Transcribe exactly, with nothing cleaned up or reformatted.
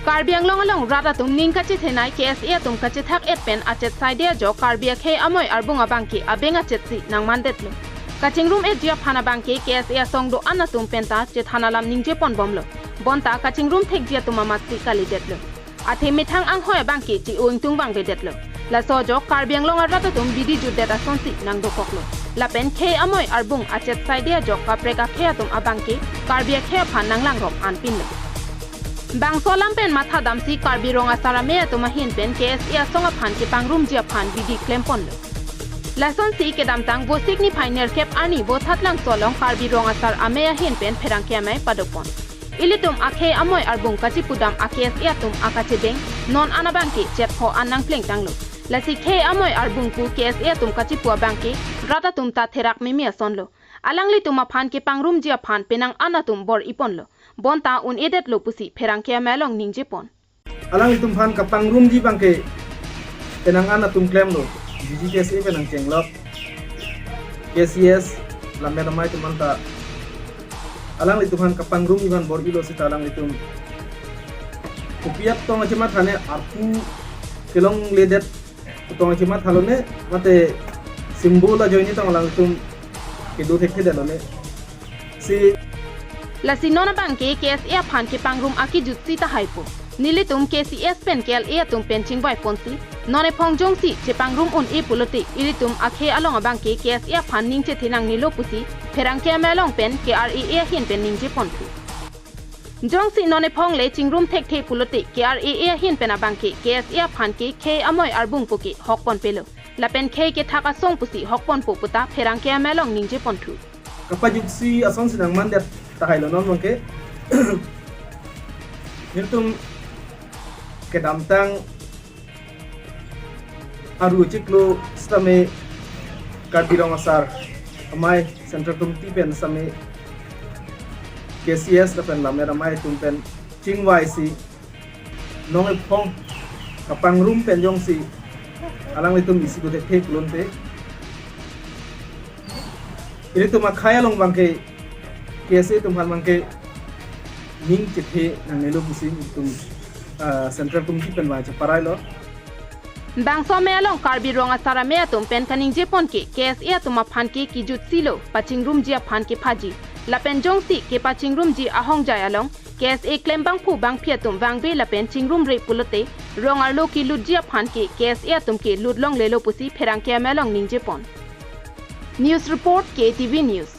Karbi Anglong along rat atum ning kachethenei K S A atum kachethak et pen achet saide ajok Karbi akhei amoi arbung abangke abeng achetsi nangmandetlo. Kachingrum etji aphan abangke K S A asong do-an atum penta chethan alam ningjeponbomlo. Bonta kachingrum thekji atum amatsi kalidetlo. Athe methang anghoi abangke chi-o ingtung vangvedetlo. Laso ajok Karbi Anglong arat atum bidi jutdet asonsi nangdokoklo. Lapen khei amoi arbung achet saide ajok kaprek akhei atum abangke Karbi akhei aphan nanglangrong anpinlo. Bangso alam pen mathadamsi Karbi Rong Asar Amei atum ahin pen K S A asong aphan kepangrumji aphan bidi klemponlo. Lasonsi kedamtang Vosik niphai nerkep arni Vothatlangso along Karbi Rong Asar Amei ahin pen pherangke amei padopon. Ilitum akhei amoi arbung kachipudam a-K S A atum akachebeng non an abangke chetpho an nangplengtanglo. Lasi khei amoi arbung pu K S A atum kachipu abangke rat atum ta therak meme asonlo. Alanglitum aphan kepangrumji aphan penang an atum bor-iponlo. Bonta un-edetlo pusi pherangke amei along ningjepon. Alanglitum aphan kapangrumji abangke penang an atum klemlo. B G K S A pen nangchenglok. K C S, Lammet Amei atum anta alanglitum aphan kapangrumji aphan bor-ilo seta alanglitum kopi atong achematha ne arpu kelongledet atong achemathalone mate symbol ajoine tong alanglitum kedo thekthedetlo ne. Si Lasi non abangke K S A aphan kepangrum akejutsi tahaipo. Nelitum K C S pen K L A atum pen chingvaiponsi, non ephong jongsi chepangrum un-e pulote ilitum akhei along abangke K S A aphan ning chethe nangnelo pusi pherangke amei along pen K R A A ahin pen ningjeponthu. Jongsi non ephong le chingrum thekthe pulote K R A A ahin pen abangke K S A aphan ke khei amoi arbung puke hokponpelo. Lapen khei kethak asong pusi hokponpo puta pherangke amei along ningjeponthu. Kapajutsi asonsi nangmandet tahailo non abangke. Nelitum kedamtang aru chiklo sitame Karbi Rong Asar Amei Central Committee pen sitame K C S lapen Lammet Amei atum pen chingvaisi non ephong kapangrum pen jongsi alanglitum isi do thekthe pulote ilitum akhei along abangke K S A atum aphan abangke ning chethe nangnelo pusi ilitum, ah, Central Committee pen vangcheparailo. Bangso amei along Karbi Rong Asar Amei atum pen kaningjepon ke K S A atum aphan ke kejutsilo, pachingrumji aphan kephaji. Lapen jongsi kepachingrumji ahongjai along K S A klembangphu bangphi atum vangve lapen chingrumre pulote rong arlo kelutji aphan ke K S A atum ke lutlonglelo pusi pherangke amei along ningjepon. News report, K T V News.